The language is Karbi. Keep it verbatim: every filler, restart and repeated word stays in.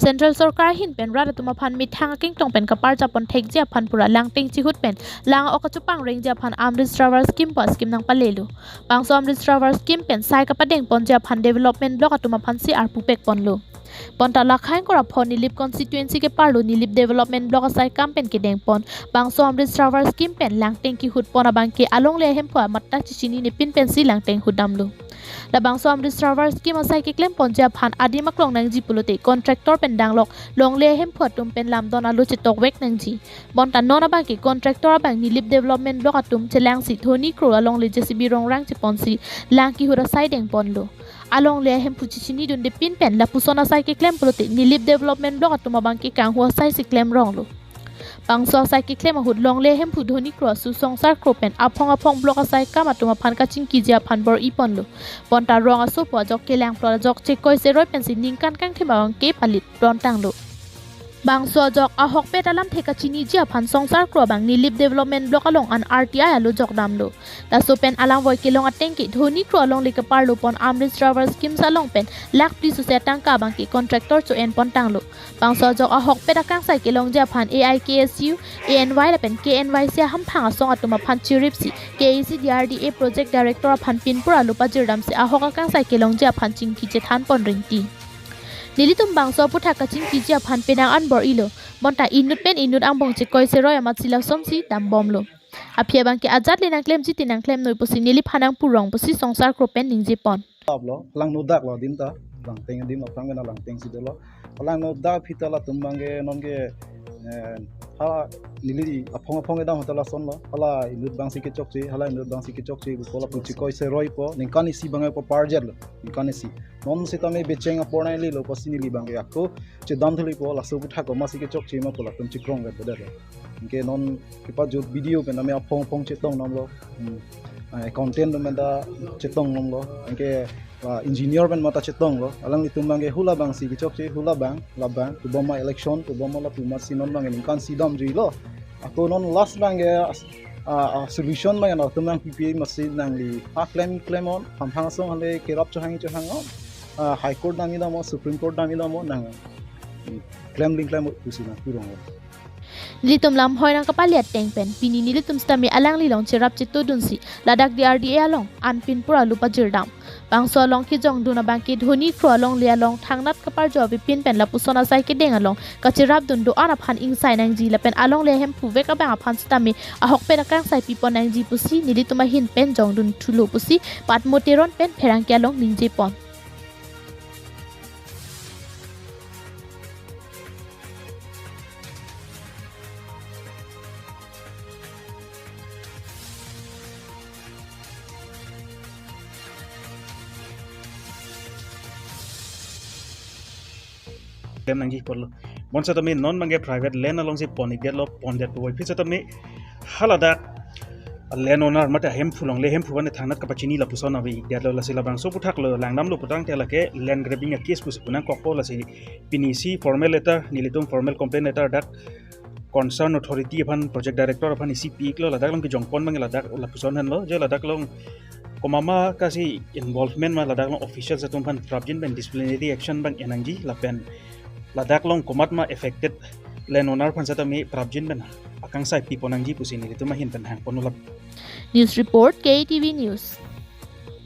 Central Sorkar ahin pen rat atum aphan methang akengtong pen kaparjapon thekji aphan pura langteng chihut pen lang-ok kachepangrenji aphan Amrit Sarovar scheme pu a-scheme nangpalelo. Bangso Amrit Sarovar scheme pen sai kapadengponji aphan development block atum aphansi arpu pekponlo. Bonta lakhang kora pho Nilip constituency keparlo Nilip development block asai kam pen kedengpon bangso Amrit Sarovar scheme pen langteng kihutpon abangke alongle ahemphu amat ta chechinine pin pensi langteng hutdamlo. Labangso Amrit Sarovar scheme asai keklemponji aphan adim aklong nangji pulote contractor pen danglok longle ahemphu atum pen lamdon alo chetok vek nangji. Bonta non abangke contractor abang Nilip development block atum chelangsi Dhoni Kro alongle J C B rongrang cheponsi lang kihut asai dengponlo. Alongle ahemphu chechinidunde pin pen lapuson asai keklem pulote Nilip development block atum abangke kanghu asaisi klemronglo. Bangso asai keklem ahut longle ahemphu Dhoni Kro asu Songsar Kro pen aphong aphong block asai kam atum aphan kachingkiji aphan bor-iponlo. Bonta rong asopo ajok kelang plot ajok chekoi cheroi pensi ningkan kangthim abangke palit prontanglo. Bangso ajok ahokpet alamthe kachiniji aphan Songsar Kro abang Nilip development block along an R T I alo jokdamlo. Laso pen alam voi kelong atengke Dhoni Kro alongle keparlopon Amrit Sarovar schemes along pen lakh phli suse atangka abangke contractor cho-enpontanglo. Bangso ajok ahokpet akangsai kelongji aphan A I K S U, A N Y lapen K N Y C ahamphang asong atum aphan chiripsi K A A C D R D A project director aphan pinpur alo pajirdamsi ahok akangsai kelongji aphan chingki chethanpon ringti. Nelitum bangso aputhak kachingkiji aphan penang an bor-ilo. Bonta inut pen inut angbong chekoi cheroi amatsi lasonsi dambomlo. Aphi abangke ajat le nangklemji te nangklemnoi pusi neliphan nangpurong pusi Songsar Kro pen ningjepon. Aplo, langno daklo adim ta, langteng adim aphrang kena langtengsi dolo. Langno dak aphi ta latum abangke nonke, eh, ha neli aphong aphong kedam hotel asonlo. Hala inut abangsi kechokche, hala inut abangsi kechokche, pu lapu chekoi cheroipo, ningkan isi abangke po parjetlo, ningkan isi. Non sitame becheng apor nanglelo pusi neli abangke ako chedam thulipo, laso aputhak komatsi kechokche ma pu latum chekrong vet bedetlo. Anke non kepajut B D O pen tame aphong aphong chetongdamlo. Hmm. Ah, accountant pen ta chetongdamlo. Anke, ah, engineer pen ma ta chetonglo. Alanglitum abangke hula abangsi kechokche, hula abang, labang, tubom ma election, tubom ma lapu amatsi non abangke ningkan isi damjuilo. Ako non last abangke, ah, ah, solution abangke nangtum nangpipi amatsi nangli ha klem klemnon, hamphang asong hale kerap chohang chohangnon. Ah, High Court damji damnon, Supreme Court damji damnon, nang, hmm, klem ling klem pusi nangpurong. Nelitum lamhoi nangkapali ateng pen pini nelitum sitame alanglilong cherap chetodunsi ladak D R D A along an pinpur alo pajirdam. Bangso along kejongdun abangke Dhoni Kro alongle along thangnat kaparjo avepin pen lapuson asai kedeng along kacherapdun do-an aphan ingsai nangji lapen alongle ahemphu vek abang aphan sitame ahokpet akangsai pipon nangji pusi nelitum ahin pen jongdun thulo pusi Patmo Teron pen pherangke along ningjepon. Klem nangji pulo. Bonsitame non abangke private land alongsi pon-ikdetlo, pondet puvoiphit sitame haladak land owner mate ahemphu longle ahemphu abangke thangnat kapachini lapuson ave-ikdetlo, lasi labangso aputhak lo langdamlo putangte lake land grabbing a-case pusi pu nangkokpo, lasi pinisi formal letter, nelitum formal complaint letter dak concern authority aphan project director aphan isi pi-iklo, ladak along kejongpon abang ladak lapuson henlo, je ladak along komat ma kasi involvement ma ladak along officials atum aphan prapjin pen disciplinary action abang en nangji lapen ladak along komat ma affected land owner aphan sitame prapjin pen akangsai pipon nangji pusi nelitum ahin pen hangpon ulap. News report, K T V News.